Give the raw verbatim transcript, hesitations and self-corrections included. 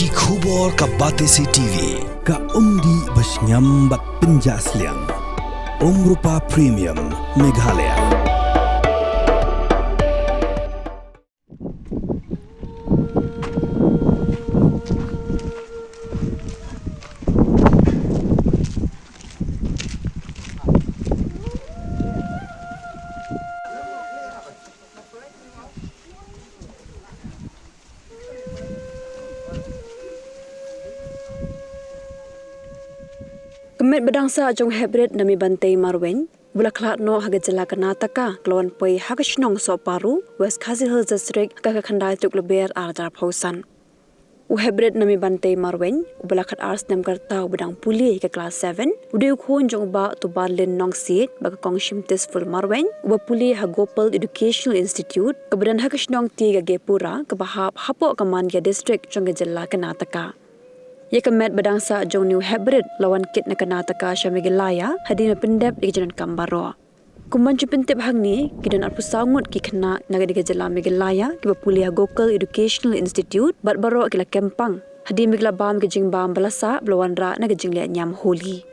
Ki khubor ka Batesi T V, ka umdih ba shngiam bad pynjah sliang. Umrupa Premium, Meghalaya. Ka met ba dang sah jong u Heprit Namibantei Marwein, uba la khlad noh ha ka jylla Karnataka, ka la wan poi ha ka shnong Sohparu, West Khasi Hills District, ha ka khyndai tarik Lber ar hajar arphew san. U Heprit Namibantei Marwein, uba la khatar snem ka rta, uba dang pule ha ka klas seven, u dei u khun jong u Bah Tubarlin Nongsiej bad ka Kong Shimtisful Marwein, uba pule ha Gopal Educational Institute, kaba don ha ka shnong Tiagagepura, kaba hap hapoh ka Mandya District jong ka jylla Karnataka. Ïa ka met ba dang sah jong une u Heprit la wan kit na Karnataka sha Meghalaya, hadien ba pyndep ïa ki jingdonkam baroh. Kum ban ju pyntip hangne, ki don arphew saw ngut ki khynnah na kane ka jylla Meghalaya, kiba pule ha Gokul Educational Institute, bad baroh ki la kem pang. Hadien ba ki la bam ïa ka jingbam ba la sah, ba la wanrah na ka jingleh niam Holi.